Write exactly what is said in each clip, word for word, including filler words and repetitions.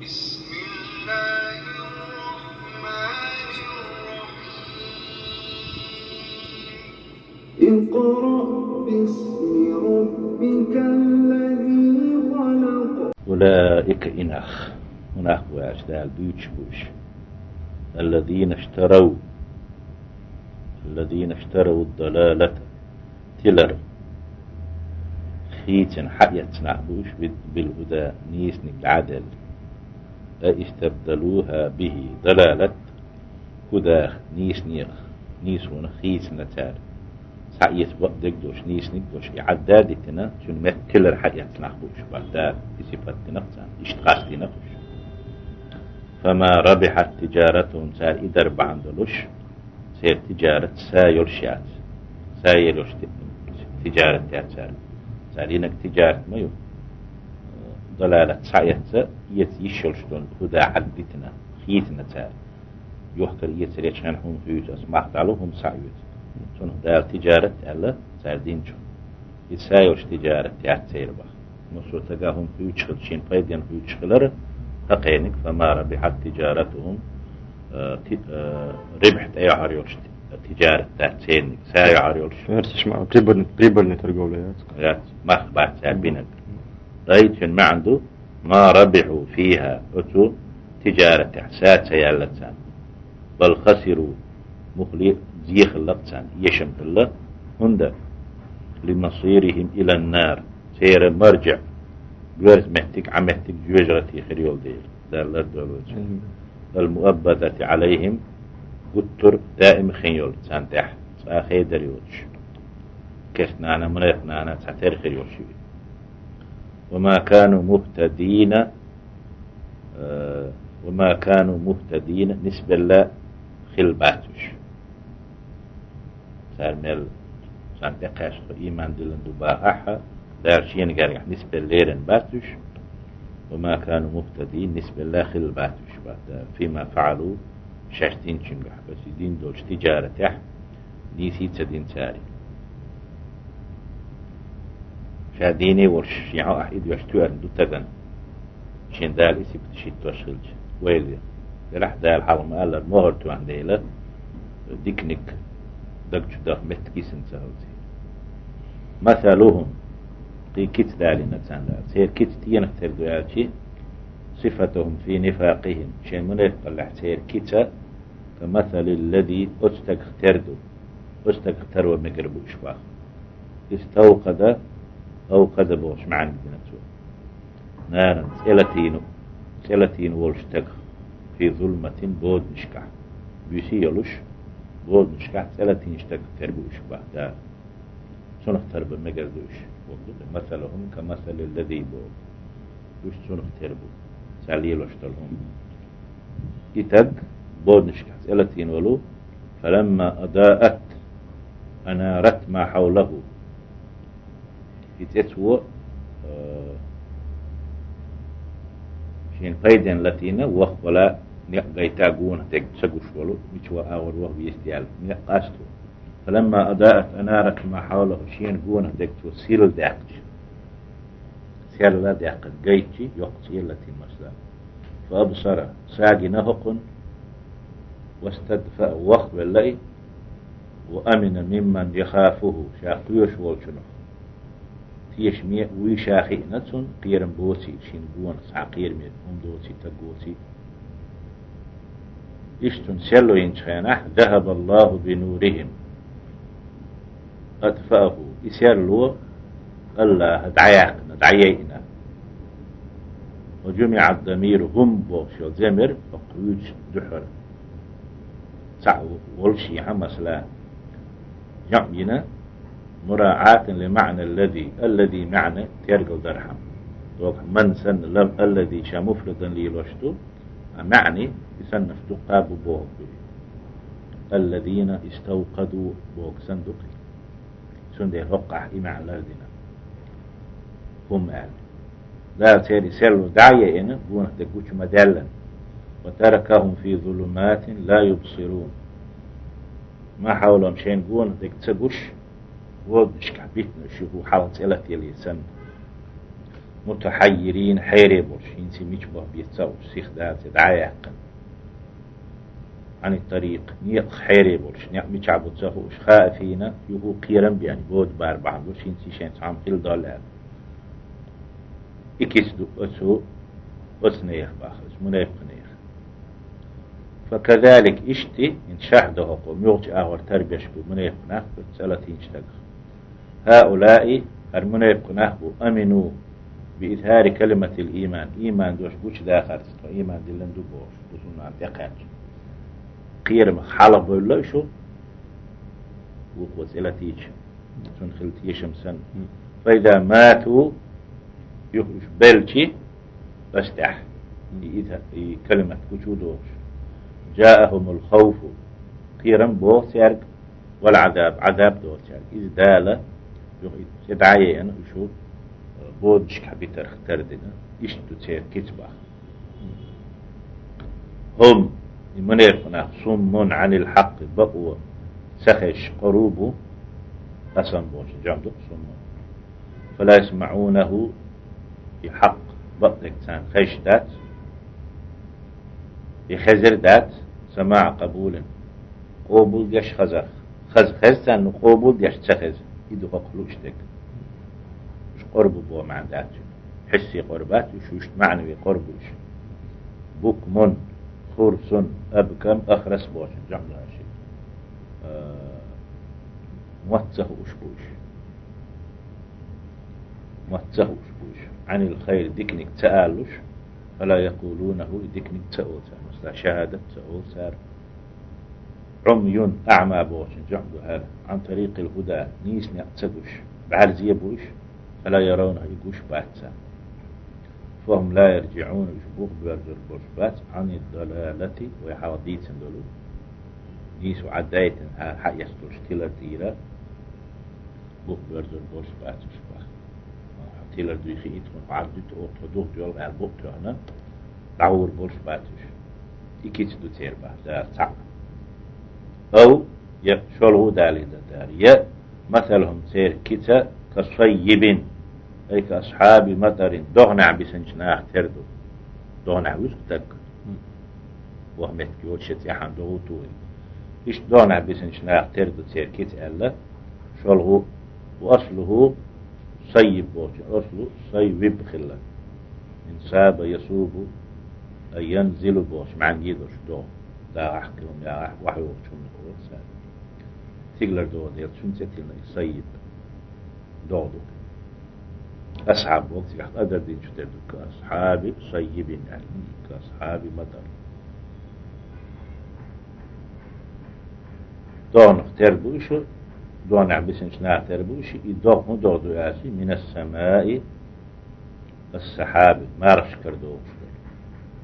بسم الله الرحمن الرحيم. اقرأ باسم ربك الذي خلق. أولئك, и нах, и нах бу аьлча, Дала дуьйцуш бу уьш, الذين اشتروا, الذين اشتروا الضلالة, тилар хийцина хьаэцна нах бу уьш, бил-, بالهدى, нийсаниг дӀа а делла. أي استبدلوها به, далалат хӀудах, нийсанех, нийсонах хийцина цара. Схьаэца бакъдерг долуш, нийсаниг долуш, и Ӏадда а дитина, цуьнан метта тилар хьаэцна нах бу уьш, бах Дала, и сипат дина-кх царна, иштта къастийна-кх уьш. فما ربحت تجارتهم, цара и дар бахьана долуш, церан тижарат са йолуш яц. Са йолуш ти-, тижарат яц цара. Цара йинарг тижарат ма ю. Далалат схьаэцна, эца йиш йолуш долу хӀуда Ӏадда дитина, хийцина цара. Юххера эцарехь хьуна хуьйцу, ас мах дӀалу, хӀума схьаоьцу. Цунах Дала тижарат аьлла цара динчух. И са йолуш тижарат яц церан, бах. Массо а стага хӀума хуьйцуш хилча, шена пайденна хуьйцуш хилар хьакъ дерг, فما ربحت تجارتهم, э, ти-, э, рибхь тӀейогӀур йолуш ти-, тижарат дац церниг, са йогӀур йолуш. Версиш ма-, прибыльный, прибыльный торговля яц. Яц, мах бац цара бинарг. Ай, цуьнан маьӀна ду, ما ربحوا فيها, оцу тижаратехь са ца яьлла царна. بل خسروا, муххале а зе хилла-кх царна, эшам хилла, хӀунда, لمصيرهم إلى النار, церан марджиӀ, боьрза меттиг, Ӏа меттиг жоьжахати хир йолу дела, Дала лардойла вай цунах. المؤبدة عليهم, гуттар а даим хин йолу царна тӀехь, цкъа а хедар йоцуш. Керста нана, мунепа нана цхьатерра хир йолуш ю. وما كانوا مهتدين, э, وما كانوا مهتدين, нисбелла хилла бац уьш. Цара мел, царна тӀекхаьчна тхо ийман диллина ду бахахь а, Дала шена гергахь нисбелла лерина бац уьш. وما كانوا مهتدين, нисбелла хилла бац уьш, бах Дала, فيما فعلوا, шаьш динчуьнгахь, оцу дина долчу тижаратехь нийса ца дина цара. Ша дийне а волуш, шен хьокъехь и доьш тоьарна ду стагана, шен Дала и сипат хӀиттош хилча. Вайла, делахь Дала хьалха ма-аллара, могӀар тоьхна дела, диканиг даг чу даха меттиг йисина ца хилча. مثلهم, кхин кица далийна царна Дала. Церан кица стенах тера ду аьлча, صفتهم في نفاقهم, шайн мунепакъаллехь церан кица, كمثل الذي, оцу стагах тера ду. Оцу стагах таро мегар бу уьш, бах. استوقد, أوقد бохуш маьӀна дина цо. نارا, цӀе латийна, цӀе латийна волчу стагах, في ظلمة, боданашкахь. Буьйса йолуш, боданашкахь цӀе латийначу стагах тера бу уьш, бах Дала. Цунах тара бан мегар ду уьш. مثلهم كمثل الذي боху. Уьш цунах тера бу, цара лелош долу хӀума. И стаг боданашкахь цӀе латийна волу, فلما أضاءت أنارت ما حوله. И цӀе цо, э, шена пайденна латийна, ваха вала, некъ гайта, гонах дерг ца гуш волу, мича ван агӀор ваха веза аьлла, некъ къасто. فلما أضاءت أنارت ما حوله, шена гонах дерг цо сирла даьккхича. Серла даьккхина гайчи, йоккха цӀе латийна масала. فأبصر, са гина хӀокхунна, واستدفأ, ваха велла и, وأمن ممن يخافه, ша кхоьруш волчунах. Тешаме а вуй ша хиъна цунна, кхерам боций, шена гонах цхьа кхераме хӀума доций, таг воций. Иштта цунна серло йинчу хенахь, ذهب الله بنورهم أطفأه, и серло АллахӀа дӀаяьккхина, дӀаяйина. وجمع الضمير, хӀума бохуш йолу замир, хӀокху вуьйцу дуьхьара цхьаъ волушехь, масала, жамъ йина, مراعاة لمعنى الذي, الذي маьӀна тергал дархьама. Догахь من санна, لم الذي ша муфрадан лелош ду, а маьӀна и саннаш дуккха а бу бохург ду. الذين استوقدوا бохург санна ду-кх. Цундела хӀокхахь и маьӀна лардина. ХӀума аьлла. Дала церан серло дӀа а яйина, гонах дерг гучу ма даьллина. وتركهم في ظلمات لا يبصرون. ما حولهم, шайна гонах дерг ца гуш, боданашкахь битина уьш, хӀу хьалха цӀе латаелла санна. متحيرين, хьере болуш, хӀинца мича Бах бийца уж сих даьлча дӀаяьккхина. عن الطريق, некъах хьере болуш, некъ мичахь бу ца хууш, خائفين, юха кхерам бен, бода бер бахьана долуш, хӀинца шайн цхьамма хила долу аьлла. И кица ду оцу, оцу нехан бах, оцу мунепакъ нехан. فكذلك, иштта, хӀинца шархь до хӀокхо, муьлхачу агӀор тарбеш бу мунепакъ нах, оцу цӀа латийначу стагах. هؤلاء, хӀара мунепакъ нах бу, أمنوا بإظهار كلمة الإيمان, ийман дош гучудахарца, тхо ийман диллина ду бохуш, бусулнана тӀекхаьчча. Кхерамах хьалха бевлла уьш, вукхо цӀа латийча, цунна хила тешам санна. فإذا ماتوا, юха уьш белча, аса тӀехь, и, и, и калимат гучу дохуш. جاءهم الخوف, кхерам боху цаьрга, والعذاب, Ӏазаб доху цаьрга. Иза Дала, юха и цӀа дӀа а еана, уьш, э, бодашкахь битарх тардина, иштта ду церан кица бах. هم, и мунепакъ нах, صم عن الحق, бакъо ца хезаш къора бу, къасам бохучун жамӀ ду صم. فلا يسمعونه, и хьакъ, бакъдерг царна хезаш дац, и хезар дац, سماع قبول, къобал деш хазарх. Хаза хеза царна, но къобал деш ца хеза. И ду хӀокху лууш дерг. Уьш къора бу боху маьӀна дац уьш. Хьисси къора бац уьш, уьш маьӀнави къора бу уьш. بكم, خرس, أبكم, أخرس бохучун жамӀ ду хӀара шиъ. Э, мотт ца хууш бу уьш. Мотт ца хууш бу уьш. عن الخير, диканиг ца алуш. فلا يقولونه, и диканиг ца олу цара. Масала, шахӀадат ца олу цара. عمي, أعمى бохучун жамӀ ду хӀара. عن طريق الهدى, нийса некъ ца гуш. БӀаьрзе бу уьш. فلا يرونه, и гуш бац царна. فهم لا يرجعون, уьш бух боьрзур болуш бац. عن الضلالة, вай хьалха дийцина долу. Нийсо Ӏадайтина, хьа-, хьаэцна долуш тилар дийра. Бух боьрзур болуш бац уьш бах. Тилар дуй хиъна, тхуна Ӏад дуьту, оха тхо дух доьлху аьлла букъ тоьхна, дӀагӀур болуш бац уьш. И кица ду церан бах, дара цхьаъ. أو, я шолгӀа далийна дара, я مثلهم, церан кица, كصيب, أي كأصحاب مطر, догӀанехь бисинчу наха тера ду. ДогӀанехь вуьсу стаг. Ваха меттиг йоцу шен цӀехьана догӀу тухий. Иштта догӀанехь бисинчу наха тера ду церан кица аьлла, шолгӀа, وأصله صيب бохучун аслу صيوب хилла. من صاب يصوب, أي ينزل бохучу маьӀна йийдалуш догӀу. ДагӀахь, кхин хӀума яхьахь, охьайогӀучу хӀуманах олу цара. Стигалара догӀу дела, цуьнан цӀе тиллина и صيب. ДогӀу ду. أصحاب боху цигахь къадар динчу тера ду, كأصحاب صيب аьлла, كأصحاب مطر. ДогӀанах тера бу уьш, догӀанехь бисинчу наха тера бу уьш, и догӀу хӀун догӀу ду аьлча, من السماء كالسحاب, мархашкара догӀуш ду.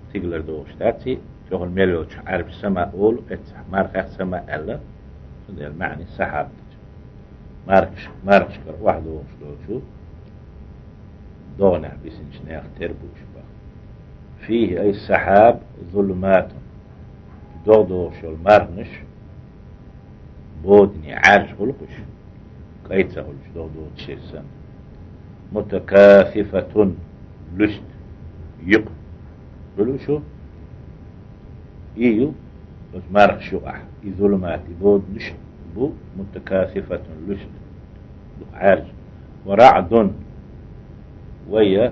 Стигалара догӀуш дац и, чӀогӀа мел йолчу Ӏаьрбаша сама олу, эццахь мархех сама аьлла, цундела маьӀна сахьаб ду. Мархаш-, мархашкара охьадогӀуш долчу догӀанехь бисинчу нехан тера бу уьш бах. فيه, أي السحاب, ظلمات, догӀу догӀуш йолу марханаш, бодане Ӏаьржа хуьлу-кх уьш, кӀай ца хуьлуш, догӀу доцуш санна. متكاثفة, луьста, юкъа хуьлу шу, и ю, оцу мархаш юкъахь, и ظلمات, и боданаш бу, متكاثفة, луьста, дукха Ӏаьржа. ورعد, вай,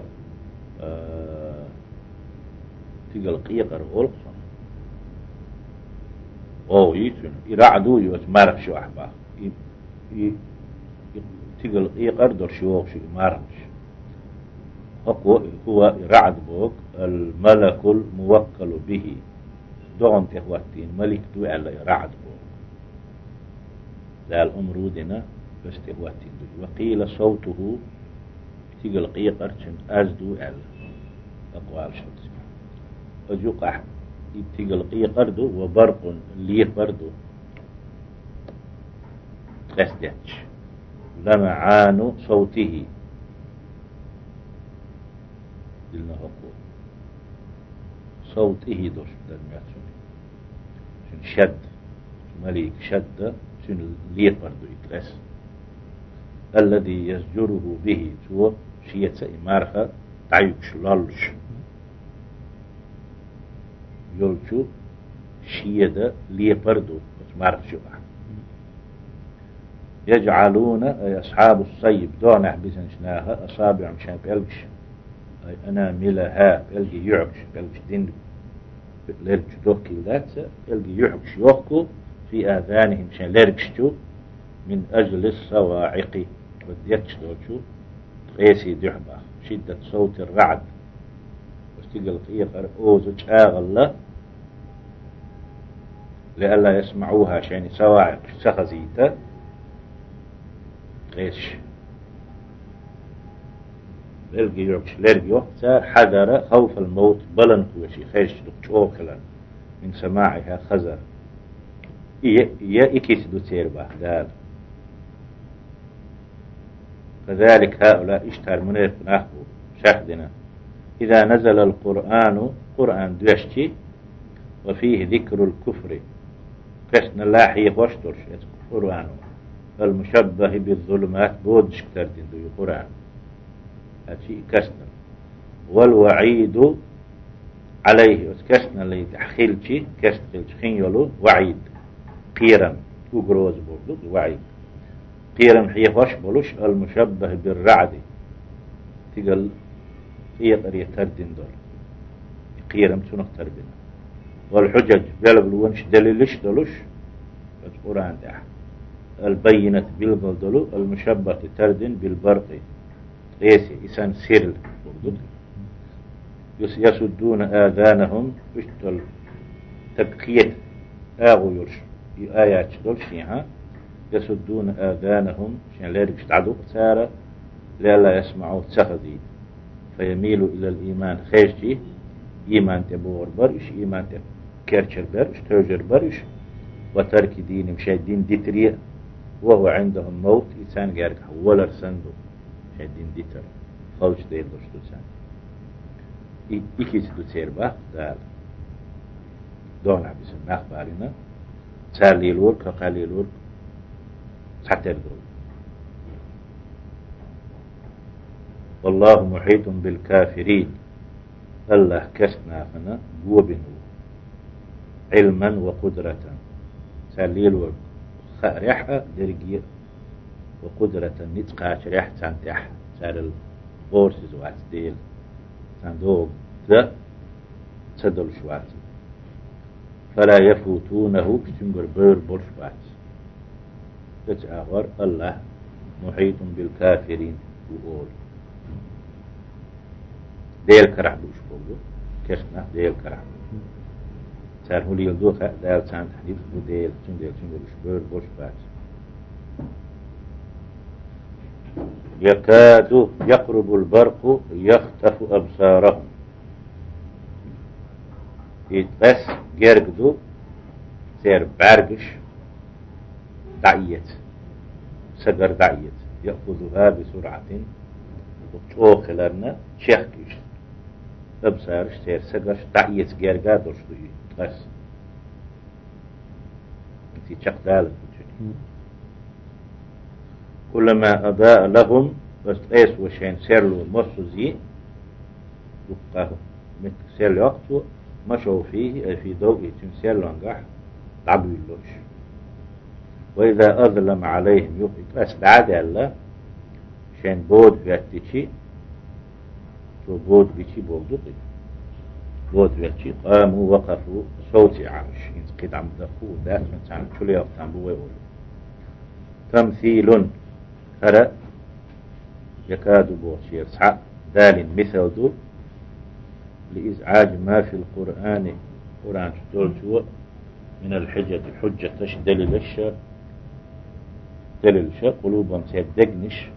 а, стигала къекъар олу-кх цунах. ГӀовгӀа ю цуьнан, и رعد ю оцу мархаш юкъахь бах. И, и, и стигала къекъар долуш йогӀуш ю и мархаш. ХӀокхо, هو, и رعد боху, الملك الموكل به, догӀана тӀехӀоттийна малик ду аьлла и رعد боху. Дала омра дина, оцу тӀехӀоттийна ду. وقيل صوته, стигала къекъар цуьнан аз ду аьлла. أقوال шуьца. Оцу юкъахь и стигала къекъар ду, وبرق, лепар ду. Къестетташ. لمعان صوته. Дилна хӀокхо. صوته долуш дар меца цуьнан. Цуьнан шед. Малик шед, цуьнан лепар ду и къес. الذي يزجره به, цо шеца и марха дӀаюьгуш лоллуш. йолчу шеда лепар ду оцу мархаш юкъахь. يجعلون, أي أصحاب الصيب, догӀанехь бисинчу наха, أصابعهم, шайн пӀелгаш, أي أناملها, пӀелгийн юьхьигаш, пӀелгаш динна лергаш дохкийла дац, пӀелгийн юьхьигаш йохку, في آذانهم, шайн лергаш чу, من أجل الصواعق, оцу детташ долчу ткъесийн дуьхьа боху, شدة صوت الرعد, оцу стигала къекъар оза чӀагӀалла, لئلا يسمعوها, шайна саваӀикъаш ца хазийта, ткъесаш. ПӀелгийн юьхьигаш лерг йохку цара, حذر خوف الموت, баланах веший хезча дукха чӀогӀа хилар, من سماعها, хазар. И я, я и кица ду церан боху Дала. كذلك هؤلاء, иштта хӀара мунепикъ нах бу, шаьш дина. إذا نزل القرآن, Къуръан доьшчи, وفيه ذكر الكفر, кестнала хьехош долуш, эцу Къуръано, المشبه بالظلمات, бодашка тардина ду и Къуръан. Хьаьчи и кестнала. والوعيد عليه, оцу кестналлий тӀехь хилчи, кест хилчи хин йолу ваӀид, кхерам, угроза бохург ду ваӀид. Кхерам хьехош болуш, المشبه بالرعد, стигала къекъаре тардина долу. И кхерам цунах тарбина. والحجج, белгалонаш, делилаш долуш, оцу Къуръан тӀехь. البينة, билггал долу, المشبهة, тардина, بالبرق, ткъеси, и санна сирла, бохург ду. يس-, يصدون آذانهم, уьш долу стаг кхета агӀо йолуш, и аяташ долуш шен, хьа? يصدون آذانهم, шайн лергаш дӀадукъу цара, لئلا يسمعوا, ца хазийта. فيميلوا إلى الإيمان, хезчи, ийман тӀе богӀур бара уьш, ийман тӀе керчар бара уьш, тевжар бара уьш, وترك دينهم, шайн дин дитаре а, وهو عندهم موت, и царна гергахь валар санна ду. Шайн дин дитар, халчу дела долуш ду царна. И, и кица ду церан боху Дала. ДогӀанехь бисина нах балийна, цара лелорг, хӀокхара лелорг цхьатерра долу. والله محيط بالكافرين. АллахӀ кестнахана го бина ву. علما وقدرة. Цара лелорг хаарехь а дерриге а, وقدرة, ницкъ кхачарехь а царна тӀехь, царал гӀорасиза вац Дела, царна догӀу дан ца долуш вац. فلا يفوتونه, уьш цуьнгара бевр болуш бац. Оцу агӀор АллахӀ محيط بالكافرين ву олу. Делан карахь бу уьш бохург ду, кестнах Делан карахь бу. Цара хӀун леладо хаьа, Дала царна тӀехь ницкъ бу Дела, цундела цуьнгара уьш бевр болуш бац. يكاد يضرب البرق يخطف أبصارهم. И ткъес герга ду церан бӀаьргаш дӀаэца, сагар дӀаэца. يأخذها بسرعة, чӀогӀа хиларна, чехка уьш, أبصارهم, церан сагарш дӀаэца герга а долуш ду и ткъес. Ци чекхдалар ду цуьнан. كلما أضاء لهم, оцу ткъесо шайна серло массазза, дуккха меттиг серла йоккху цо, مشوا فيه, أي في ضوئه, цуьнан серлонгахь дӀабуьйлалуш. وإذا أظلم عليهم, юха и ткъес дӀа а даьлла, шайна бода хӀоьттичи, цо бода бичи бохург ду-кх и. Бода хӀоьттичи, قاموا وقفوا, совций Ӏа уьш, хӀинца кхидӀа ма даккха а дац, хӀинца царна чулоьху там бу вай олий. تمثيل, хӀара يكاد бохучуьра цхьаъ Далин мисал ду, لإزعاج ما في القرآن, Къуръан чу долчо, من الحجج, хьуджаташ, делилаш, делилаш, قلوبهم, церан дегнаш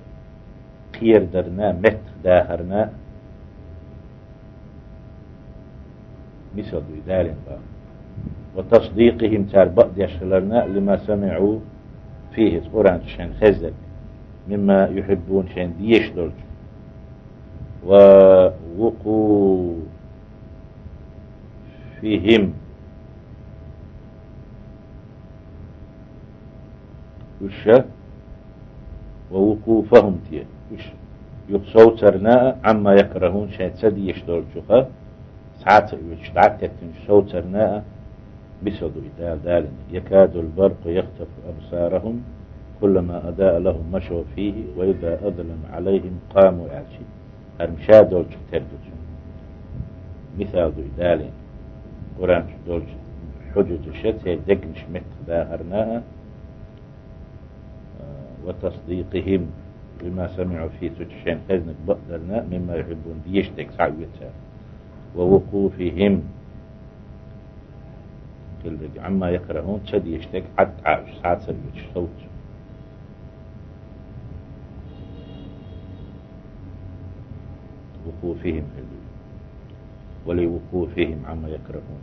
кхерадарна, меттахдахарна, мисал ду и Далин боху. وتصديقهم, цара бакъдеш хиларна, لما سمعوا فيه, Къуръан чу шайна хеззарг, مما يحبون, шайна дезаш долчу, ووقوفهم, уьш, ووقوفهم, те, уьш, юха совцарна, عما يكرهون, шайн ца дезаш долчуха, Цхьацца оьцуш дӀатеттинчу совцарна а мисал ду и Дала далийна: «يكاد البرق يخطف أبصارهم كلما أضاء لهم مشوا فيه وإذا أظلم عليهم قاموا», аьлча, хӀара ма ша долчух тера ду цуьнан. Мисал ду и далийна. Къуръан чу долчу хьуьжаташа церан дегнаш меттах дахарна а, وتصديقهم بما سمعوا فيه, цу чу шайна хезнарг бакъдарна, مما يحبون, дезаш дерг схьаоьцура. ووقوفهم, хилла дерг, عما يكرهون, ца дезаш дерг хьатта Ӏа уьш схьа ца оьцуш совцу. وقوفهم хилла. ولوقوفهم عما يكرهون.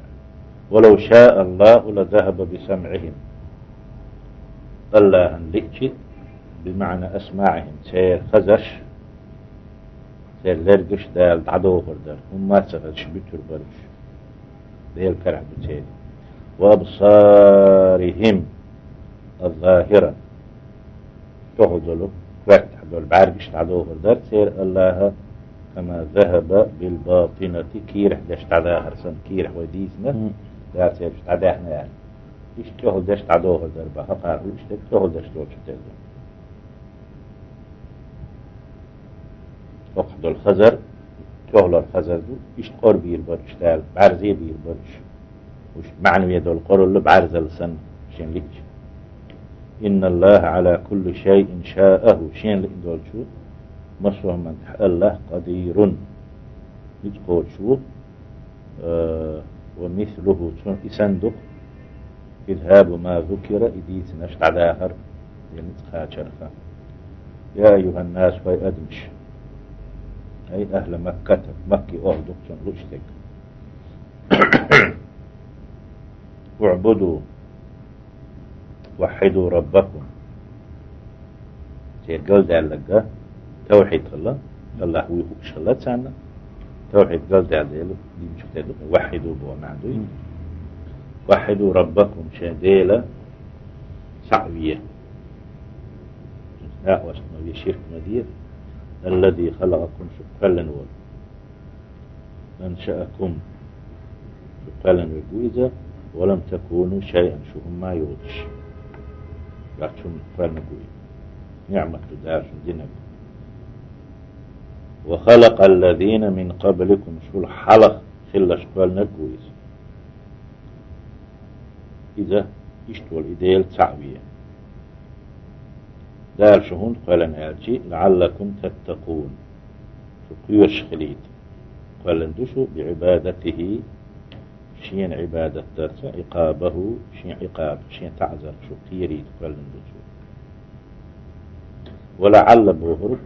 ولو شاء الله لذهب بسمعهم. АллахӀана лиъча, بمعنى أسماعهم, церан хазарш, церан лергаш Дала дӀадохур дара, хӀумма а ца хезаш буьтур бара уьш. Делан карахь ду церан. وأبصارهم الظاهرة. Тохал долу, коьртехь долу бӀаьргаш дӀадохур дара церан АллахӀа, كما ذهب بالباطنة, кийрахь дерш дӀадахар санна, кийрахь вай дийцина, Мгм. Дала церан дӀадаьхна аьлла. Иштта тохал дерш дӀадохур дара баха, кхархьа иштта тохал дерш долчух тера ду. ХӀокху долу хазар, тохалара хазар ду, иштта къора бийр бара уьш Дала, бӀаьрзе бийр бара уьш. Уьш маьӀнаве долу къоралла бӀаьрзалла санна шен лиъча. إن الله على كل شيء شاءه, шен лиъна долчу массо а хӀуманна тӀехь АллахӀ قدير, ницкъ кхочуш ву, э, ومثله, цунна и санна ду-кх, إذهاب ما ذكر, и дийцинарш дӀадахар, я ницкъ кхачарх. يا أيها الناس, хӀай адамаш, أي أهل مكة, Макке охьа ду-кх цунна луъуш дерг. اعبدوا وحدوا ربكم. Церан галдаьлларг тавхьид хилла, АллахӀ вуй хууш хилла царна. Тавхьид галдаьлла Дела динчух тера ду, وحدوا боху маьӀна дуй. Мгм. وحدوا ربكم, шайн Дела схьа а ве. Накъост ма ве, ширк ма де. الذي خلقكم, шу кхоьллина волу. أنشأكم, шу кхоьллина верг ву иза, ولم تكونوا شيئا, шу хӀумма а йоцуш. Ваьш шуна кхоьллинарг ву иза. НиӀмат ду Дала шуна динарг. وخلق الذين من قبلكم, шул хьалха хилларш кхоьллинарг ву иза. Иза иштта волу и Дела цхьаъ ве. Дала шу хӀунда кхоьллина аьлча, لعلكم تتقون, шу кхоьруш хилийта кхоьллина ду шу, بعبادته, шена Ӏибадат дарца, عقابه, шен Ӏикъаб, шен таӀзарх шу кхерийта кхоьллина ду цо. ولعل бохург,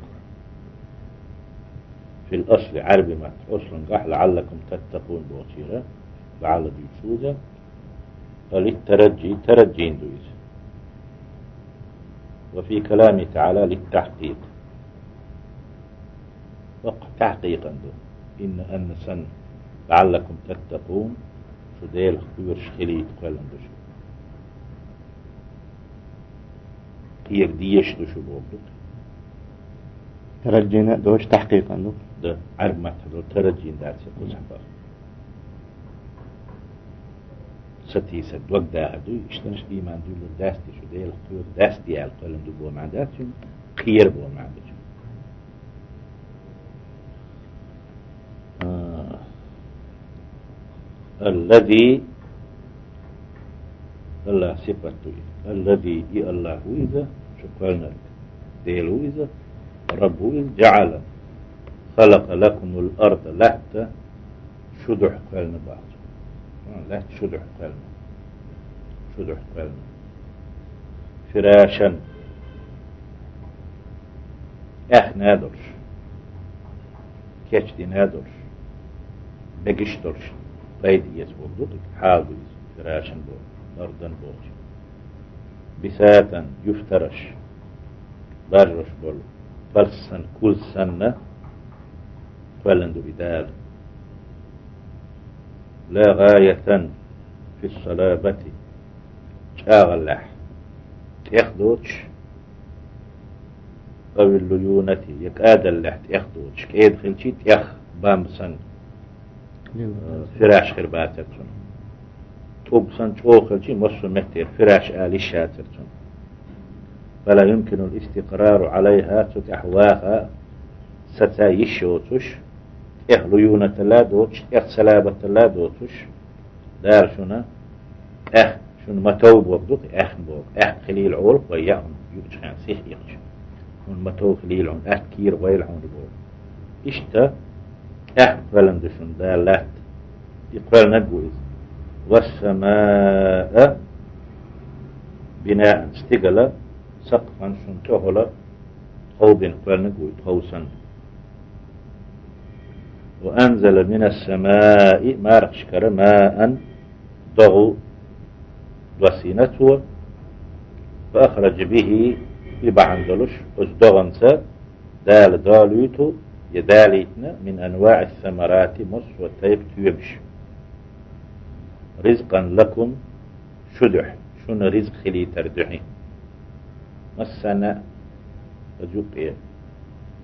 في الأصل, Ӏаьрби матта, ослунгахь, لعلكم تتقون бохучуьра, لعل дуьйцуш ву иза, للترجي, тараджийна ду иза. وفي كلامه تعالى للتحقيق. ХӀокху тахькъикъан ду. إن, أن санна, لعلكم تتقون, шу Делах кхоьруш хилийта кхоьллина ду шу. Кхера дезаш ду шу бохург ду. Тараджийна а доцуш, тахькъикъан ду. Да, Ӏаьрби матта ду, тараджийна дац, кхузахь баха. Сатийсар, дог дахар дуй, иштта ийман дуьйлур дац те шу, Делах кхоьру дац те аьлла кхоьллина ду боху маьӀна дац цуьнан, кхера боху маьӀна ду цуьнан. А, الذي, АллахӀан сипат ду иза. الذي, и АллахӀ ву иза, шу кхоьллинарг. Дела ву иза, Раббу ву иза, جعل, خلق لكم الأرض, лаьтта шу дуьхьа кхоьллина боху. А, лаьтта шу дуьхьа кхоьллина. Шу дуьхьа кхоьллина. فراشا, аьхна а долуш, кечдина а долуш, мегаш а долуш, пайда эца бохург ду, хьал ду иза, فراشا боху, أرضا бохучун. بساطا, юьфтараш, баржош болу палс санна, куз санна кхоьллина ду и Дала. لا غاية في الصلابة, чӀагӀаллехь тӀех доцуш, أو الليونة, я кӀадаллехь тӀех доцуш, кӀеда хилчий тӀех бамба санна. Фираш хир бацар цунна. ТӀуб санна чӀогӀа хилча, массо а меттера фираш ала йиш яцар цунна. فلا يمكن الاستقرار عليها, цу тӀехь ваха саца йиш йоцуш, тӀех луюнаталла доцуш, тӀех салабаталла доцуш, Дала шуна тӀех, шуна ма тов бохург ду-кх, аьхна бохург. Аьхна хилийла Ӏолу вай яа хӀума юучу хенахь сиха ихча. Хьуна ма тов хилийла хьуна, атта кийра гӀойла хьуна бохург. Иштта тӀех кхоьллина ду шуна Дала латта. И кхоьллинарг а ву иза. والسماء بناء, стигала, сакхфан, шуна тӀехула тхов бина кхоьллинарг а ву и, тхов санна. وأنزل من السماء, мархашкара, ماء, догӀа доссийна цо, فأخرج به, и бахьана долуш, оцу догӀанца Дала долуьйту, я далийтина, من أنواع الثمرات, массо а тайпа тоьмаш. رزقا لكم, шу дуьхьа, шуна ризкъ хилийтар дуьхьа. Массарна а, оцу юккъе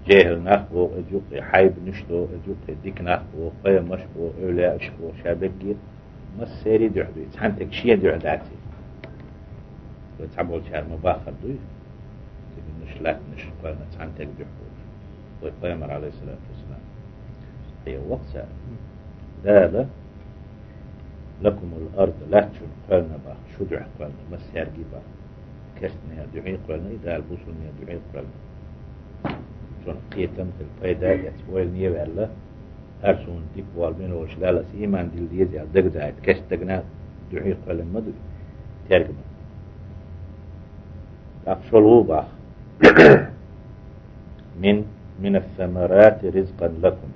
жехӀил нах боху, оцу юккъе хьайбанаш боху, оцу юккъе дика нах боху, пайхамарш боху, эвлияаш боху, ша берриге а, массеран а дуьхьа ду и, цхьаннега шен дуьхьа дац и. Вай цхьаболчара ма баххара дуй, циганаш, латтанаш кхоьллина цхьаннега дуьхьа бохуш. Вай пайхамар, Ӏалайхиссалату вассалам, хьеваккха цара. Дала لكم الأرض, латта шуна кхоьллина боху, шу дуьхьа кхоьллина, массаьрга а боху. Керстанехьа дуьхьа а кхоьллина, и Дала бусулбанехьа дуьхьа а кхоьллина. Шуна кхетам а хила, пайда а эцна, ойлане а ваьлла, хӀара суна дика болу бина волуш Далла ас ийман дилла деза аьлла дагадайта, керста дагна дуьхьа а кхоьллина ма ду и тергам. ТӀаккха шолгӀа боху: من, من الثمرات رزقا لكم.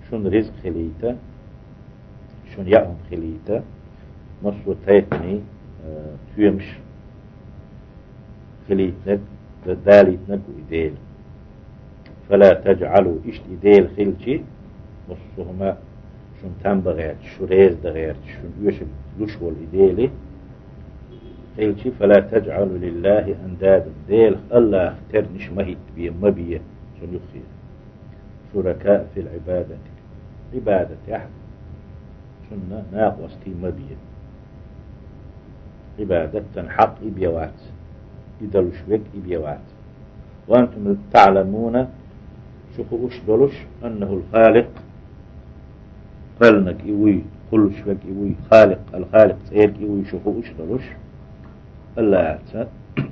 Шуна ризкъ хилийта, шуна яа хӀума хилийта, массо а тайпанийн, э, тоьмаш хилийтинарг, далийтинарг ву и Дела. فلا تجعلوا, иштта и Дела хилча, массо а хӀума шуна там бан гӀерташ, шу реза дан гӀерташ, шуна оьшург луш волу и Дела хилча, فلا تجعلوا لله أندادا, Делах, Аллахах тернаш ма хӀиттабе, ма бе цунна юххера. شركاء في العبادة, Ӏибадатехь цунна накъостий ма бе. Ӏибадат дан хьакъ и бен вац, и далуш верг и бен вац. وأنتم تعلمون, шу хууш долуш, أنه الخالق, кхоьллинарг и вуй, кхуллуш верг и вуй, Халикъ, الخالق, цӀерга и вуй шу хууш долуш, Аллахьца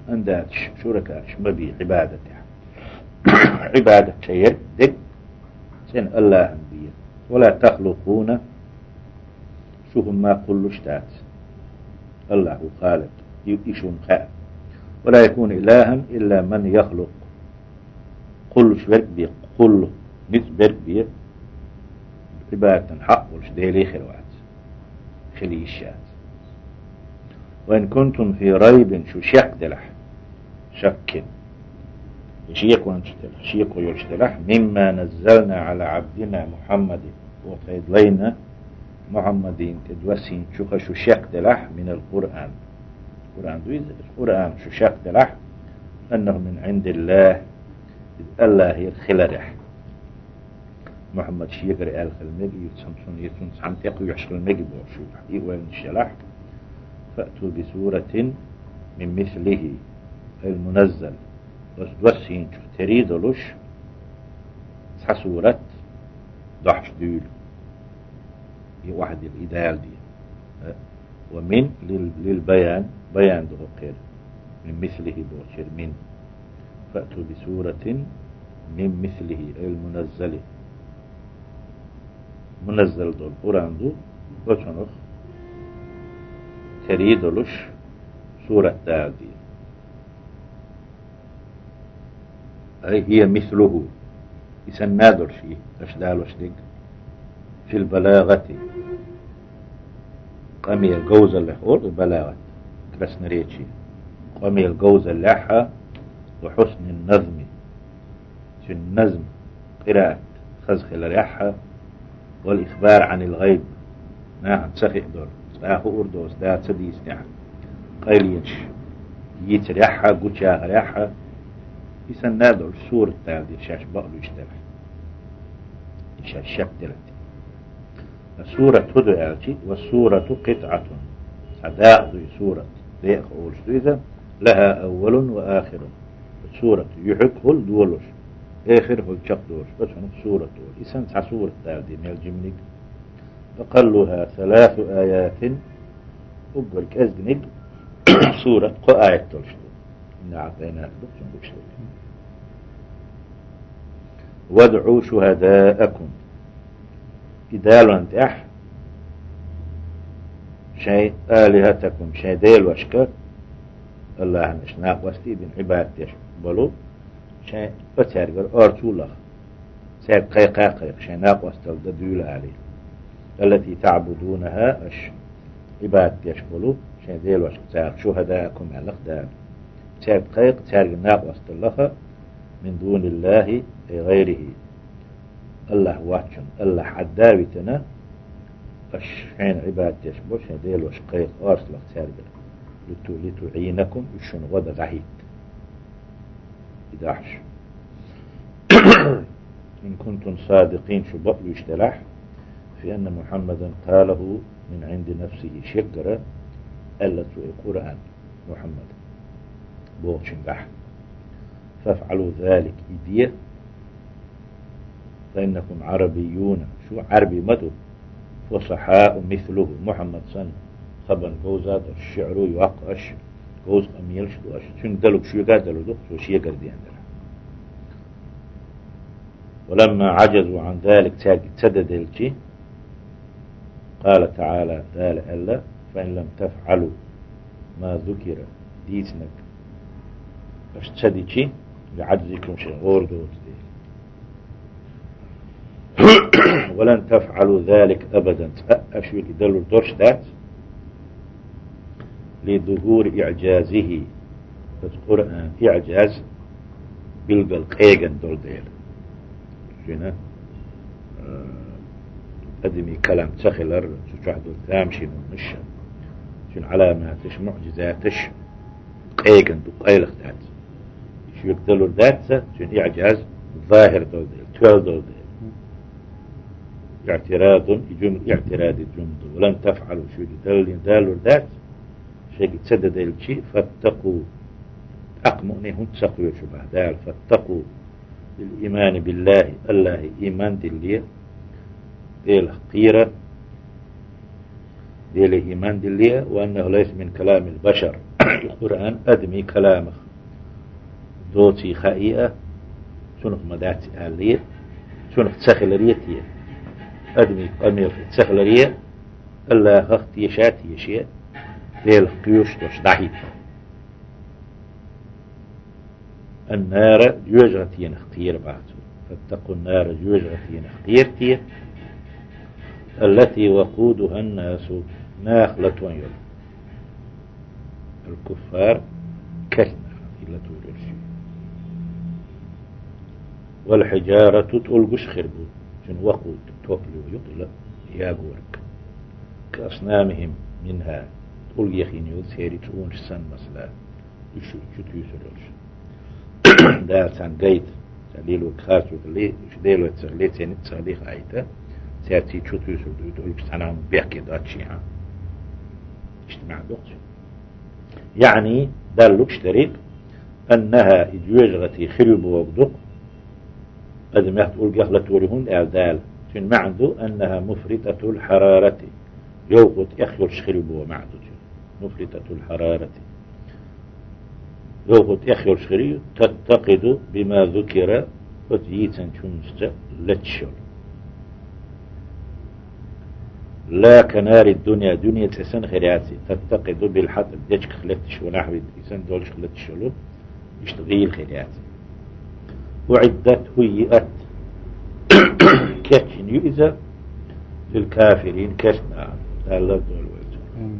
андадаш, шуракаш ма бе Ӏибадатехь. Ӏибадат ша ерг дерг цӀена Аллахьан бе. ولا تخلقون, шу хӀумма кхуллуш дац. Аллахь ву Халикъ, и, и шуна хаьа. ولا يكون إلها إلا من يخلق, кхуллуш верг бен, кхуллу, ницкъ берг бен, Ӏибадатан хьакъ волуш Деле хир вац, хила йиш яц. وإن كنتم في ريب, шу шек делахь, шаккин, шекончу делахь, шеко йолуш делахь, مما نزلنا على عبدنا محمد, оцу тхайн лайна Мухьаммадина тӀе доссийначух шу шек делахь, من القرآن, Къуръан ду иза, Къуръан шу шек делахь, أنه من عند الله, иза Аллахьера хиларехь. Мухьаммад шегара аьлла хила мега, и цунна, цунна, и цунна цхьаьна тӀекхоьхьуш хила мега бохуш шу и ойланаш елахь. فأتوا بسورة من مثله, أي المنزل, оцу доссийначух терий долуш, цхьа сурат дохьуш дуьйла. И охьадилла, и Дала де. Ва мин лил, лил баян, баян ду хӀокхуьнан, мин мислихӀи бохучуьра мин. فأتوا بسورة من مثله, أي المنزل. Муназзал долу Къуръан ду, оцунах терий долуш сурат Дала де. أي هي مثله. И санна долуш и, аша далош дерг. في البلاغة. Къамел говзаллехь олу и балагӀат, красноречие. Къамел говзаллехь а, وحسن النظم. Цуьнан назм, къираат хаза хиларехь а, والإخبار عن الغيب, нахана ца хиъ долу, цкъа хуур доцу, Дала ца дийцинехь, къайленаш йийцарехь а, гучаяхарехь а, и санна долуш сурат Дала де шаьш бакълуьйш делахь. И шаьш шек делахь. Сурат хӀун ду аьлча, ва сурат къитӀатун. Цхьа дакъа ду и сурат. Дакъа олуш ду иза. Лаха аввалун ва ахирун. Сурат юьхьиг хӀул долуш, эхир хӀул чекхдолуш. Оцунах сурат олу. И санна цхьа сурат Дала дина, мел жиманиг. Акъаллуха саласу аятин. Уггар кӀезганиг сурат кхо аят долуш ду. Инна аътайнака ду, цунна гучуделла. ВадӀу шухадаакум. И далон тӀехь шайн алихатакум, шайн делошка, Аллахьанаш накъостий бина Ӏибадат деш болу, шайн оцаьргара орцо а лаха. Цаьрга кхайкха а кхайкха, шайн накъосталла дан дуьйла алий. Аллати таъбудунаха, аша Ӏибадат деш болу шайн делошка царах, шухадаакум аьлла-кх Дала. Цаьрга кхайкха, цаьрга накъосталла лаха, мин дуниллахи, ай гӀайрихи. Аллахь воцчунна, Аллахь Ӏадда а витина, аша шайна Ӏибадат деш болу шайн делошка кхайкха, орцо лаха цаьргара. Литу, литуӀинакум, уьш шуна гӀо дан дӀахӀитта. И дахьаш. Ин кунтум садикъин, шу бакълуьйш делахь, фи анна Мухьаммадан къалаху мин Ӏинди нафсихи, шеггара аьлла цо и Къуръан, Мухьаммад бохучуьнгахь. ФафӀалу залик, и де, фа иннакум Ӏарабийюна, шу Ӏарбий ма ду, фусахьау мислуху, Мухьаммад санна, хабан говза а долуш, шиӀру йоккху аша, говза къамелаш а ду аша, цуьнга далург шуьга а далур ду-кх, цо шегара дена дара. Ва ламма Ӏажазу Ӏан залик, цаьрга ца дан делчи, къала таӀала, Дала аьлла, фа ин лам тафӀалу, ма зукира, дийцинарг аша ца дичи, юӀаззибкум, шайн гӀора доцу дела. Ва лан тафӀалу залик абадан, цкъа а шуьга далур долуш дац, ли зухури иӀжазихи, оцу Къуръан иӀжаз билггал къеган долу дела. Шуна, э, адамийн калам ца хилар, цу чохь долу тамашийна хӀуманаш, цуьнан Ӏаламаташ, муӀжизаташ къеган ду, къайлаха дац. Шуьга далур дац цуьнан иӀжаз, захир долу дела, тоьлла долу дела. ИӀтирадун, и жумла иӀтиради жумла ду. Ва лан тафӀалу, шуьга даллин далур дац, шайга ца дан делчи, фаттакъу. ТӀаккха муъни хӀунда ца кхоьру шу боху Дала, фаттакъу. Бил имани биллахи, Аллахе иман дилле, Делах кхера, Деле иман дилле, ва аннаху лайса мин каламил башар. Къуръан адамийн каламах доций хаий а, цунах ма дац аьлле, цунах ца хиларе те. Адамийн къамелах ца хиларе, Аллахах теша а теше, Делах кхоьруш долуш дӀахӀитта. Ан-нара, жоьжахатенах кхера боху цо. Фаттакъу ан-нара, жоьжахатенах кхера те. Аллати вакъудуха ан-насу, наха латон йолу. Ал-куффар, керстанаха и латур йолуш. Вал-хьиджарату, тӀулгаш хир бу. Цуьнан вакъуд, топливо ю-кх и ла-, ягорг. Ка аснамихим минха, тӀулгех йина йолу церан цӀонаш санна, масала. Уьш чу туьйсур йолуш. Дала царна гайта, царна лелорг харцо хилий, уьш Делан ца хилий, церан ницкъ ца хилий хаийта, цаьрца чу туьйсур ду, тӀулгаш цхьана хӀума бехке доццушехь. Иштта маьӀна ду-кх цуьнан. Яъни, Далла лууш дерг, аннаха, и жоьжахати хир ю бохург ду-кх, адамех, тӀулгех латур ю хӀунда аьлла Дала. Цуьнан маьӀна ду, аннаха муфритатул хьарарати, йовхо тӀех йолуш хир ю боху маьӀна ду цуьнан. Муфритатул хьарарати. Йовхо тӀех йолуш хир ю, таттакъиду бима зукира, оцу йийцинчу хӀуманашца леташ йолу. Ла ка нари дунья, дуьне цӀе санна хир яц и, таттакъиду бил хьатӀаб, дечигах леташ, ва нахьвихи, и санна долчух леташ йолу, иштта гӀийла хир яц. УӀиддат, хӀуййиат, кечйина ю иза, лил кафирин, керстанаха, Дала лардойла вай цунах. Мм.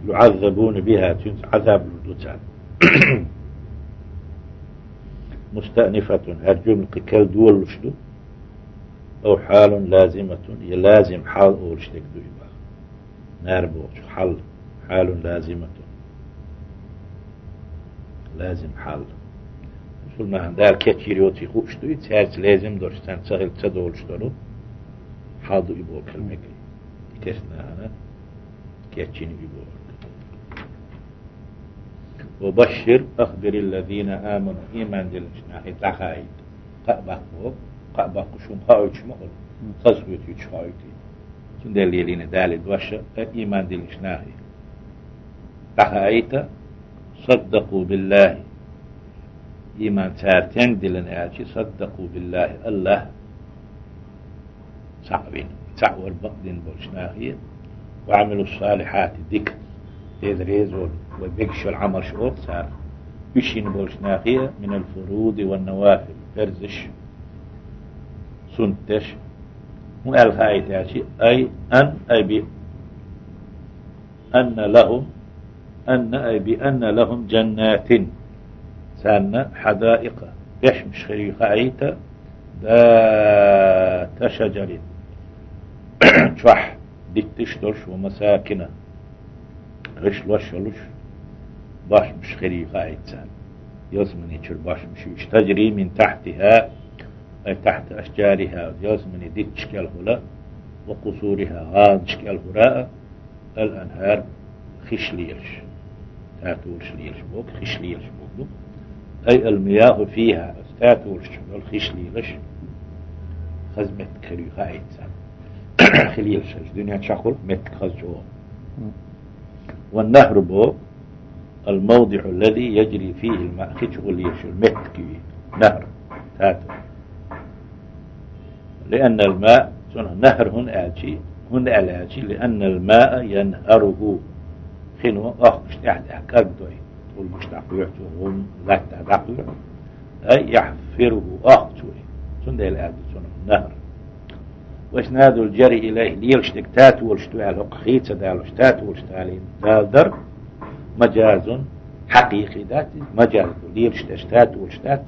ЮӀаззабуна биха, цуьнца Ӏазаб лур ду царна. Мустаънифатун, хӀара жумла кхин кхел долуш ду. Ав хьалун лазиматун, я лазим хьал олуш дерг ду и боху. Нара бохучух хьал, хьалун лазиматун. Лазим хьал. Мусульманан Дала кечйийр йоций хууш ду и, цаьрца лазим долуш, царна ца хилла ца долуш долу. хьал ду и боху кхел мегий. И тесна хьана кечйина и боху. «Ва башшир, ахбириллазина аману», ийман диллинчу нахе дӀахаийта. Кхаъ баккха боху, кхаъ баккха шуна хаийтуш ма хуьлу, хазахетуьйтуш хаийтий. Цундела лелийна Дала и дош, э, ийман диллинчу нахе. ДӀахаийта, саддакъу биллахи. Ийман цара стенга диллина аьлча, саддакъу биллахи, Аллах цхьаъ вина, цхьаъ вар бакъдина болчу нахе, ва амилу салихати, дика, Дела реза волу, вай мегаш йолу Ӏамалш олу цара, уьш йина болчу нахе, минал фуруди ван навафил, фарзаш, суннаташ. ХӀун аьлла хаийта аьлча, ай ан, ай би анна лахум, анна, ай би анна лахум джаннатин, царна хьадаикъа, бешмаш хир ю хаийта, дата шаджарин, чохь дитташ долуш, ва масакина, гӀишлош йолуш, бошмаш хир ю хаийта царна. Ялсамани чуьра бошмаш ю уьш, таджри мин тахьтиха, ай тахьта ашджариха, ялсамани дитташ кӀелхула, ва къусуриха, гӀаланаш кӀелхура а, ал-анхӀар, хиш лелаш, татолаш лелаш боху, хиш лелаш боху. Ай ал-мияху фиха, оцу татолаш чу долу хиш лелаш, хаза меттиг хир ю хаийта царна. Хи лелаш, дуьнен чохь хуьлу меттиг хаза чӀогӀа. Ван нахру боху, ал-мавдихьу лази яджри фихил ма, хи чу гӀо лелаш йолу меттиг ю и, нахр, тата. Лианнал ма, цунах нахр хӀунда аьлчи, хӀунда аьлла аьлчи, лианнал маа янхаруху. Хино охкуш тӀаьхь-тӀаьхьа кӀаргдой, тӀулгаш дӀакхоьхьу цо, гӀум латта дӀакхоьхьу. Ай яхьфируху, охку цо и. Цундела аьлла ду цунах нахр. Ва иснадул джари илайхи, лелаш дерг татолаш ду аьлла, хӀокху хи ца далош, татолаш далийна, дала дар, маджазун, хьакъикъи дац иза, маджаз ду, лелаш дерш татолаш дац,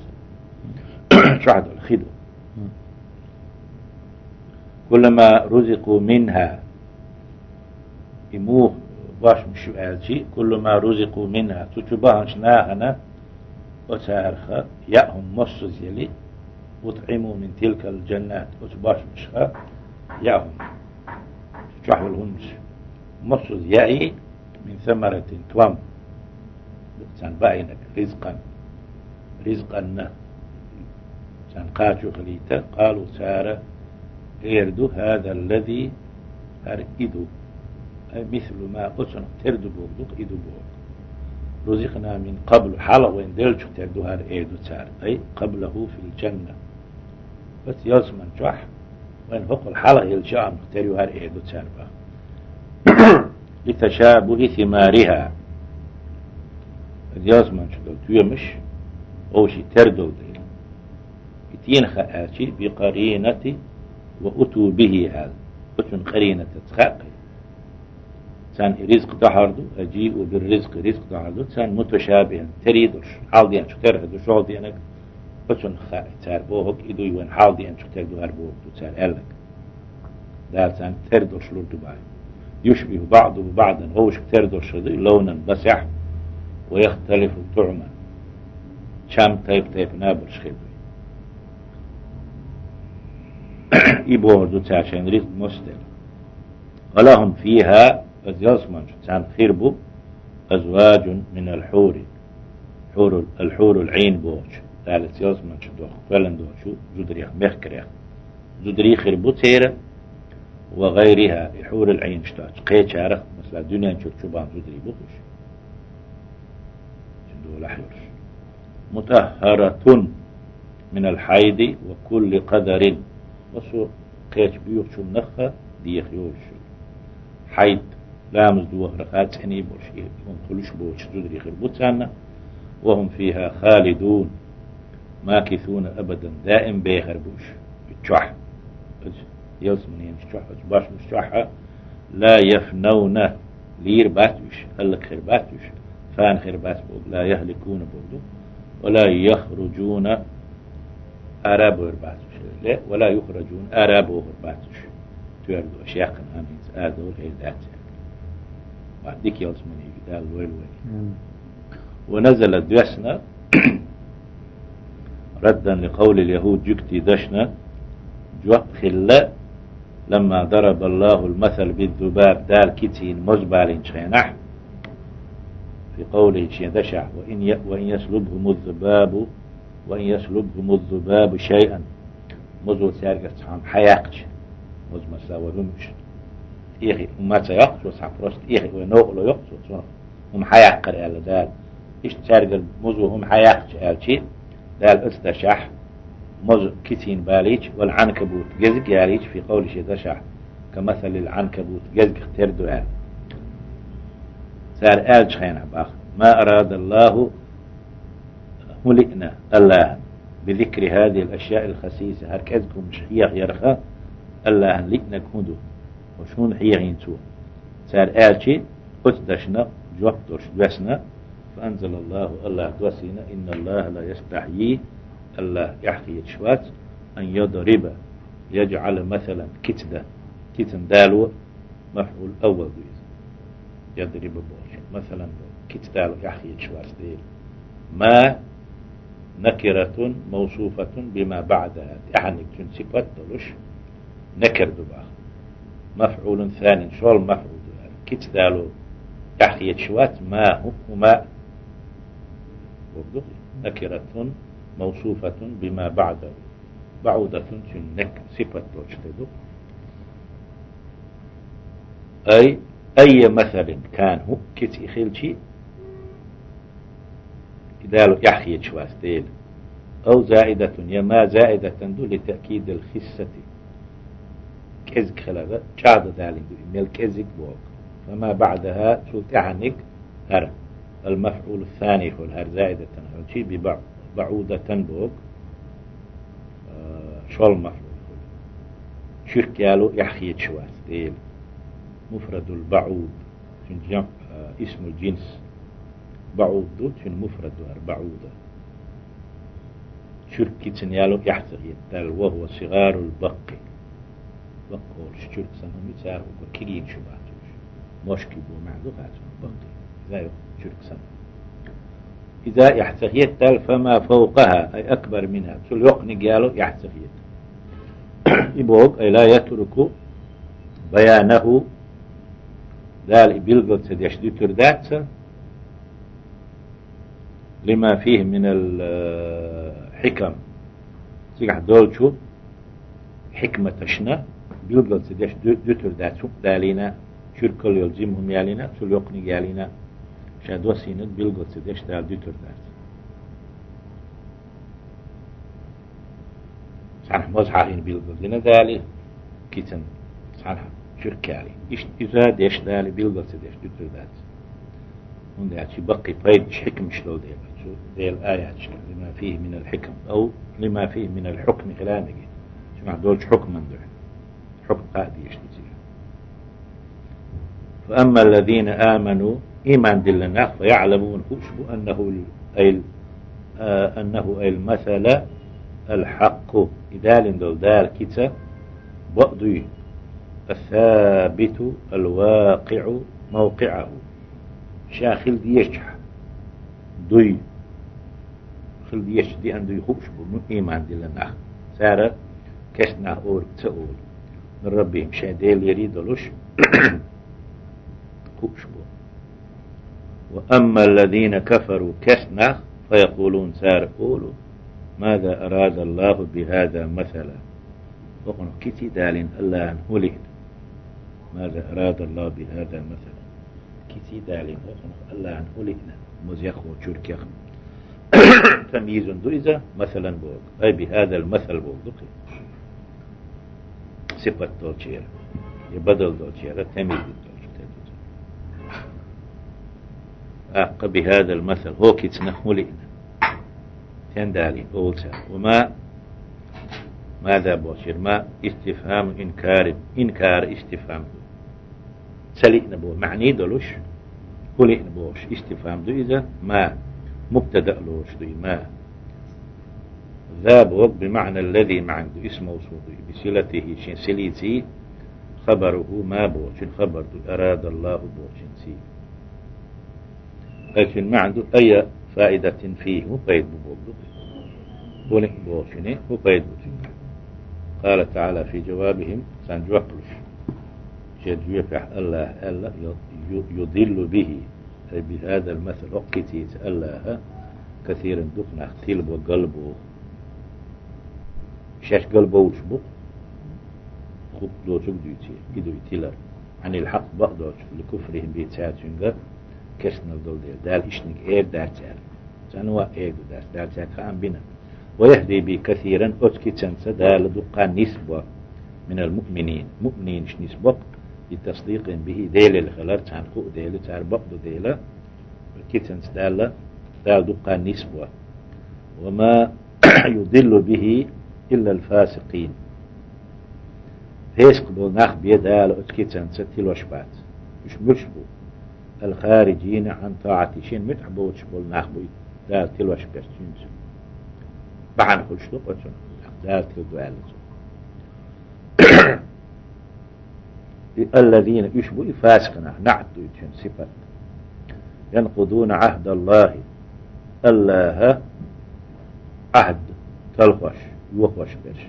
чохь долу хи ду. Куллама рузикъу минха. И муха бошмаш ю аьлчи, куллама рузикъу минха, цу чу баханчу нахана, оцарха яа хӀума массаза яли, утӀиму мин тилкал джаннат, оцу бошмашха яа хӀума. Чохь йолу хӀуманаш массаза яий, мин самаратин, том, царна баийнарг, ризкъан, ризкъанна, царна кхачо хилийта, къалу, цара эр ду, хаза ллази, хӀара и ду, ай мислу ма, оцунах тера ду боху, дукха и ду боху. Рузикъна мин къаблу, хьалха вайна деллачух тера ду хӀара, эр ду цара, ай къаблаху фил джанна. Оцу ялсаман чохь вайн хӀокхул хьалха елча а тера ю хӀара, эр ду цара баха. Литашабухи симариха. Оцу ялсаман чу долу тоьмаш вовший тера долу дела. И тенах аьлчи, бикъаринати ва уту бихи аьлла. Оцун къаринатаца хаьа. Царна и ризкъ дохьар ду, аджиу бир ризкъ, ризкъ дохьар ду, царна муташабихин, тера долуш, хьалха деанчух тера ду, шолгӀа деанарг, оцунах хаьа, цара бохург и ду, вайн хьалха деанчух тера ду хӀара бохург ду цара аьлларг. Дала царна тера долуш лур ду боху. Юшбиху баъдуху баъдан, вовшашка тера долуш хир ду, лавнан, масехь, ва яхталифу туӀман, чам тайп-тайпана болуш хир ду. И бохур ду цара шайн ризкъ мостагӀа. Ва лахум фиха, оцу ялсаман чу царна хир бу, азваджун минал хьури, хьурул, ал хьурул Ӏийн бохучу, Дала оцу ялсаман чу доху, кхоьллина долчу зударех, мехкарех. Зударий хир бу церан, ва гӀайриха, и хьурул Ӏийнаш доцу кхечарах, масала, дуьнен чуьра чу бан зударий бу уьш. Цуьнан долахь йолуш. Мутаххаратун минал хьайди ва кулли къадарин. Ва со кхечу боьхачуннах а деха йолуш ю. Хьайд, ламаз дохарах а цӀена болуш, и хӀума хуьлуш боцуш зударий хир бу царна. Ва хум фиха халидун. Макисуна абадан, даим бехар бу уьш и чохь. Оцу ялсаманин чохь, оцу бошмаш чохь а, ла яфнавна, лийр бац уьш, хӀаллакьхир бац уьш, фана хир бац боху, ла яхликуна боху ду, ва ла яхруджуна, ара бохур бац уьш, ле, ва ла юхраджуна, ара бохур бац уьш. Тоьар ду, шекхана хӀинца ара довр хӀейр дац. Ва дика ялсаманиг Дала лойла вай. Ва назала, доьссина, раддан ли къавлил яхуд, жуьгтий дашна жоп хилла, لما ضرب الله المثل بالذباب, Дала кицийна моз балийначу хенахь, في قوله, шен дашехь, وإن ي-, وإن يسلبهم الذباب, وإن يسلبهم الذباب شيئا, мозо цаьргара цхьа хӀума хьаяккхича, моз масала вара хӀума уьш, тӀехьа хӀума ца йоккху цо, цхьа просто тӀехьа вай новкъарло йоккху цо, цунах хӀума хьаяккхара аьлла Дала. Иштта цаьргара мозо хӀума хьаяккхича аьлча, Дала оцу дашехь, моза кицийна балийча, والعنكبوت, гезиг ялийча, في قوله, шен дашехь, كمثل العنكبوت, гезгах тера ду аьлла. Цара аьллачу хенахь боху: ما أراد الله, хӀун лиъна АллахӀа, بذكر هذه الأشياء الخسيسة, хӀара кӀезиг хӀуманаш хьехаярх АллахӀан лиънарг хӀун ду? Уьш хӀунда хьехийна цо? Цара аьлча, оцу дашна жоп долуш доьссина, فأنزل الله, АллахӀа доссийна: إن الله لا يستحيي, АллахӀ эхь хеташ вац, أن يضرب, يجعل مثلا, кица дан. Кицан дало мафӀул аввал ду иза. يضرب бохучун, масалан, боху. Кица дало эхь хеташ вац Дела. ما نكرة موصوفة بما بعدها, тӀаьхьарниг цуьнан сипат долуш, накира ду боху. مفعول ثاني, шолгӀа мафӀул ду аьлла. Кица дало эхь хеташ вац, ما, хӀу-, хӀума. Боху ду, نكرة موصوفة بما بعده. بعودة цуьнан нек-, сипат долуш тӀе ду. أي, أي مثل كان, хӀу-, кица и хилча, и дало эхь хеташ вац Дела. أو زائدة, я ما زائدة ду, لتأكيد الخسة. КӀезиг хилар чӀагӀдан далийна ду, и мел кӀезиг боху. فما بعدها, цул тӀаьхьарниг хӀара, المفعول الثاني хуьлу, хӀара زائدة хилча, ببع-, بعودة боху, а, шолгӀа мафӀул хуьлу. Чуьрк яло эхь хеташ вац Дела. مفرد البعوض. Цуьнан жам-, а, исмул джинс. БаӀуд ду, цуьнан муфрад ду хӀара, баӀуда. Чуьрк кицана яло эхь ца хета Дала, وهو صغار البق. Баккъ олуш чуьрк санна хӀума ю, цара хӀокху кегийна шу бац уьш. Мошки боху маьӀна ду хӀара цунах, баккъи. Иза ю чуьрк санна. Иза эхь ца хета Дала, فما فوقها أي أكبر منها. Цул йоккханиг яло эхь ца хета. И боху, أي لا يترك بيانه, Дала и билгал ца деш дуьтур дац, لما فيه من الحكم, цигахь долчу хьикматашна билгал ца деш ду-, дуьтур дац хӀума далийна, чуьркалла йолу жима хӀума ялийна, цул йоккханиг ялийна, ша доссийнарг билгал ца деш Дала дуьтур дац. Цхьаьна моза хьахийна билгал дина Дала, кицана цхьаьна чуьрк ялийна. Иштта иза деш Дала билгал ца деш дуьтур дац. ХӀунда аьлча баккхий пайдаш, хьикмаш долу дела, цу Делан аяташкахь, لما فيه من الحكم, أو لما فيه من الحكم хила мега. Цунах долчу хьукман дуьхьа. Хьукм кхаъ дезаш ду цигахь. فأما الذين آمنوا, ийман диллина нах, فيعلمون, хууш бу, أنه ال-, أي ال-, а, أنه أي المثل الحق, и далийна долу Дала кица бакъ дуй, الثابت الواقع موقعه, ша хила дезачохь дуй, хила дезачохь деана дуй хууш бу, ну, ийман диллина нах. Цара кестнах олург ца олу, من ربهم, шайн Делера долуш хууш бу. وأما الذين كفروا, кестнах, فيقولون, цара олу: ماذا أراد الله بهذا مثلا? ХӀокхунах киций далийна АллахӀан хӀун лиъна? ماذا أراد الله بهذا مثلا? Киций далийна хӀокхунах АллахӀан хӀун лиъна? Мозех а, чуьркех а. Тамйизун ду иза, масалан боху. أي بهذا المثل боху ду кхин. Сипат долчера, я бадал долчера, тамйиз долчу тӀе ду. ТӀаккха بهذا المثل, хӀокху кицанах хӀун лиъна? Стен далийна олу цара. وما, ماذا бохучуьра, ما استفهام إنكار, инкар истифхам ду. Ца лиъна боху маьӀний долуш, хӀун лиъна бохуш истифхам ду иза, ما, мубтада а лоруш ду и ما. ذا боху بمعنى الذي маьӀна ду, исм мавсул ду и, بصلته, шен силаций, خبره, ما бохучун хабар ду, أراد الله бохучунций. Ай цуьнан маьӀна ду, أي فائدة فيه, хӀун пайда бу боху ду. ХӀун лиъна бохучуьнан хӀун пайда бу цуьнан. قال تعالى في جوابهم, царна жоп луш. Шен жоьпехь АллахӀа аьлла: يضل به, أي بهذا المثل, хӀокху кицаца АллахӀа, كثيرا, дукха нах, тилабо, галбо. Шаьш галбовлуш бу-кх, хӀокху доцург дуьйций, и дуй тилар. عن الحق, бакъдолчух, لكفرهم به, цара цуьнга керстанал долу дела. Дала ишниг эр дац аьлла. Царна ваъ эр ду дац, Дала цаьрга хаам бина. ويهدي به كثيرا, оцу кицанца Дала дуккха нисбо, من المؤمنين, муъминаш нисбо, لتصديقهم به, Делера хилар царна хуу дела, цара бакъду дела, кицанца Дала, Дала дуккха нисбо. وما يضل به إلا الفاسقين. Фесакъ болу нах бен Дала оцу кицанца тилош бац. Уьш муьлш бу? الخارجين عن طاعته, шен муьтӀахь боцуш болу нах бу и Дала тилош берш цуьнца. Бахьана хуьлуш ду оцунах, Дала тиладо аьлла цо. И الذين, уьш бу и фасикъ нах, наӀт ду и цуьнан, сипат. ينقضون عهد الله, АллахӀан Ӏахьд талхош, йохош берш.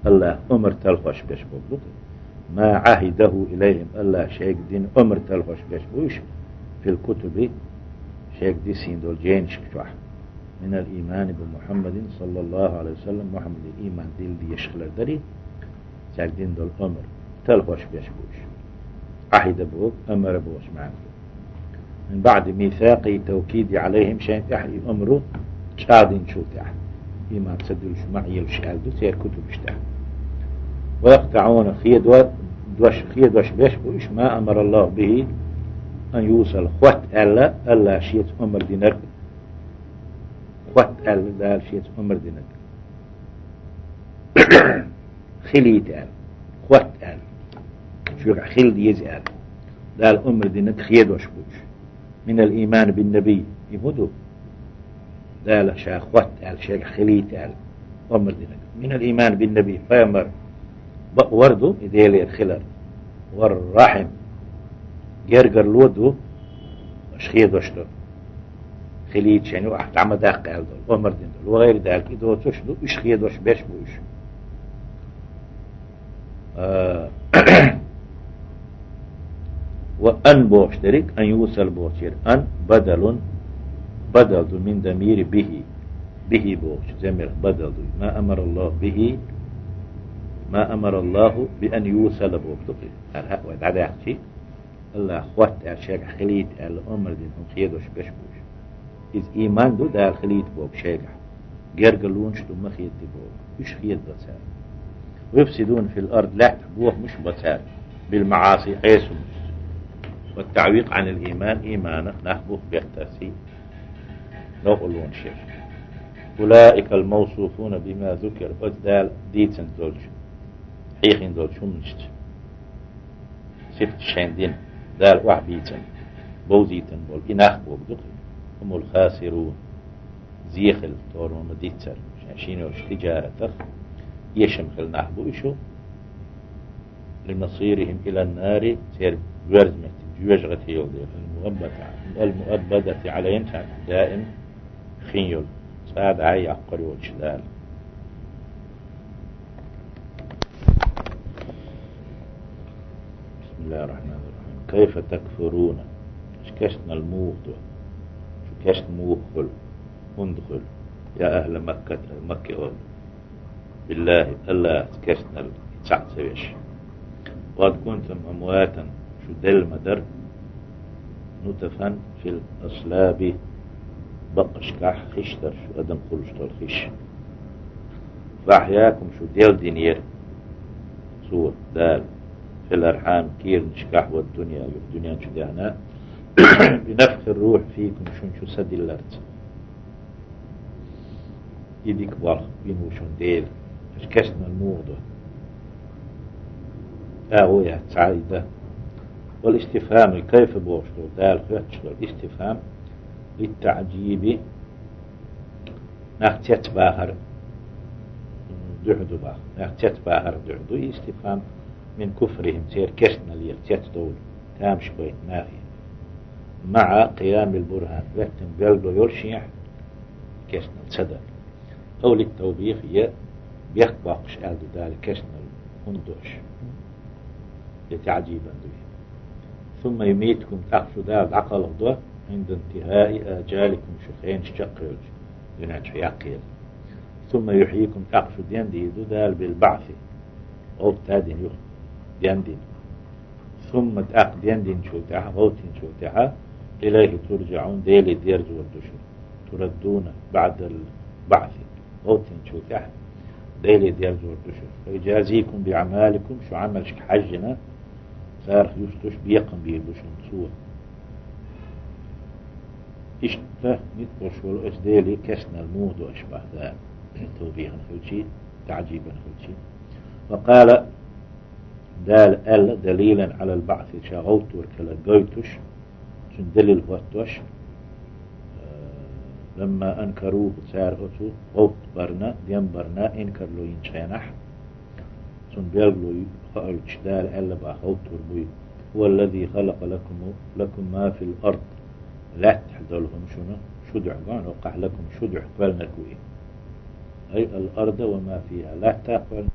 АллахӀан омра талхош берш бохург ду. ما عهده إليهم, АллахӀа шайга дина омра талхош берш бу уьш, في الكتب, шайга дисина долу жайнашка чохь. من الإيمان بمحمد صلى الله عليه وسلم, Мухьаммаде иман дилла дезаш хилар дарий, цаьрга дина долу омра талхош берш бу уьш. Ӏахьда боху, амара бохучу маьӀна ду. من بعد ميثاقه التوكيد عليهم, шайна тӀехь и омра чӀагӀдинчул тӀаьхьа. Иман ца дуьллуш, ма Ӏелаш аьлла ду церан кутубаш тӀехь. ويقطعون, хедо-, дош, хедош берш бу уьш, ما أمر الله به أن يوصل, хотта аьлла, АллахӀа шеца омра динарг, хотта аьлла, Дала шеца омра динарг. Хилийта аьлла, хотта аьлла, шуьгахь хила деза аьлла, Дала омра динарг хедош бу уьш. من الإيمان بالنبي, и хӀун ду? Дала ша хотта аьлла, шегахь хилийта аьлла, омра динарг. من الإيمان بالنبي, пайхамар бакъвар ду и Делера хилар. والرحم, гергарло ду, аша хедош ду. Хилийта шайна юкъахь, дӀа ма даккха аьлла долу, омра дина долу. وغير ذلك, и доцурш ду, уьш хедош берш бу уьш. А, وأن бохуш дерриг, أن يوصل бохучуьра, أن بدل, бадал ду من ضمير به, به бохучу замирх бадал ду. ما أمر الله به, ما أمر الله بأن يوصل боху ду-кх. ХӀара хьаъ вай дӀадаьккхича, АллахӀа хотта аьлла, шегахь хилийта аьлла, омра дина хӀума хедош берш бу уьш. Иза ийман ду, Дала хилийта боху шегахь. Гергарлонаш ду, ма хеда боху. Уьш хедабо цара. ويفسدون في الأرض, лаьттах бохамаш бо цара. بالمعاصي, Ӏесамашца. والتعويق عن الإيمان, ийманах нах бух беттарций, новкъарлонаш еш. أولئك الموصوفون بما ذكر, оцу Дала дийцина долчу, хьехийна долчу хӀуманашца. Сифташ шайна дина, Дала охьабийцина, бовзийтина болу и нах боху ду-кх. هم الخاسرون, зе хила тӀера ма диццара, шайн шина йолчу тиджаратах, эшам хила нах бу уьш. لمصيرهم إلى النار, церан боьрза меттиг жоьжахати йолу дела, المؤبدة, المؤبدة عليهم, царна даим хин йолу, цкъа а дӀа а яккхар йоцуш Дала. بسم الله الرحمن الرحيم. كيف تكفرون, шу кешнал муха ду, шу кешна муха хуьлу, хӀунда хуьлу, يا أهل مكة, Макка олу, بالله, АллахӀца кешнал цхьаъ ца веш. وقد كنتم أمواتا, шу делла ма дара, نطفا في الأصلاب, бакъашкахь хиш дара шу, адам хуьлуш долу хиш. فأحياكم, шу делла динера Цо, Дала, في الأرحام, кийранашкахь, والدنيا, юха дуьнен чу даьхна, بنفخ الروح فيكم, шуна чу са дилларца. И дика болх бина ву шуна Дела, аша кешнал муха ду. ТӀагӀо яц цхьа а и дан. والاستفهام, и كيف бохуш долу, Дала хоьттуш долу истифхам, للتعجيب, нах цецбахар дуьхьа ду боху. Нах цецбахар дуьхьа ду и истифхам, من كفرهم, церан кешналера цецдовла, тамаш байъина нахе. مع قيام البرهان, хӀоьттина билгало йолушехь, кешнал ца дан. أو للتوبيخ, я бехк боккхуш аьлла ду Дала кешнал хӀунда до аша. Е таӀжибан дуй. ثم يميتكم, тӀаккха шу Дала дӀакхалхадо, عند انتهاء آجالكم, шун хенаш чакхйолча, дуьнен чу яккхийла. ثم يحييكم, тӀаккха шу дендийр ду Дала بالبعث, гӀовттадина юха, дендина. ثم, тӀаккха дендинчул тӀехьа, гӀовттинчул тӀехьа, إليه ترجعون, Деле дерзор ду шу. تردون بعد البعث, гӀовттинчул тӀехьа Деле дерзор ду шу. فيجازيكم بأعمالكم, шун Ӏамалшка хьаьжжина, царах юстуш бекхам бийр ду шуна Цо. Иштта ницкъ болуш волу оцу Деле кешнал муха до аша боху Дала, товбихана хилчий, таӀжибана хилчий. وقال, Дала аьлла, دليلا على البعث, ша гӀовттор хилар гойтуш, цуьнан далил хӀоттош, لما أنكروه, цара оцу гӀовттабарна, денбарна инкарло йинчу хенахь, цунна билгало хаийтуш Дала аьлла боху, гӀовттор буй: هو الذي خلق لكم, لكم ما في الأرض, лаьттахь долу хӀума шуна шу дуьхьа, ган, хӀокхахь لكم, шу дуьхьа кхоьллинарг ву и. أي الأرض وما فيها, латта кхоьллинарг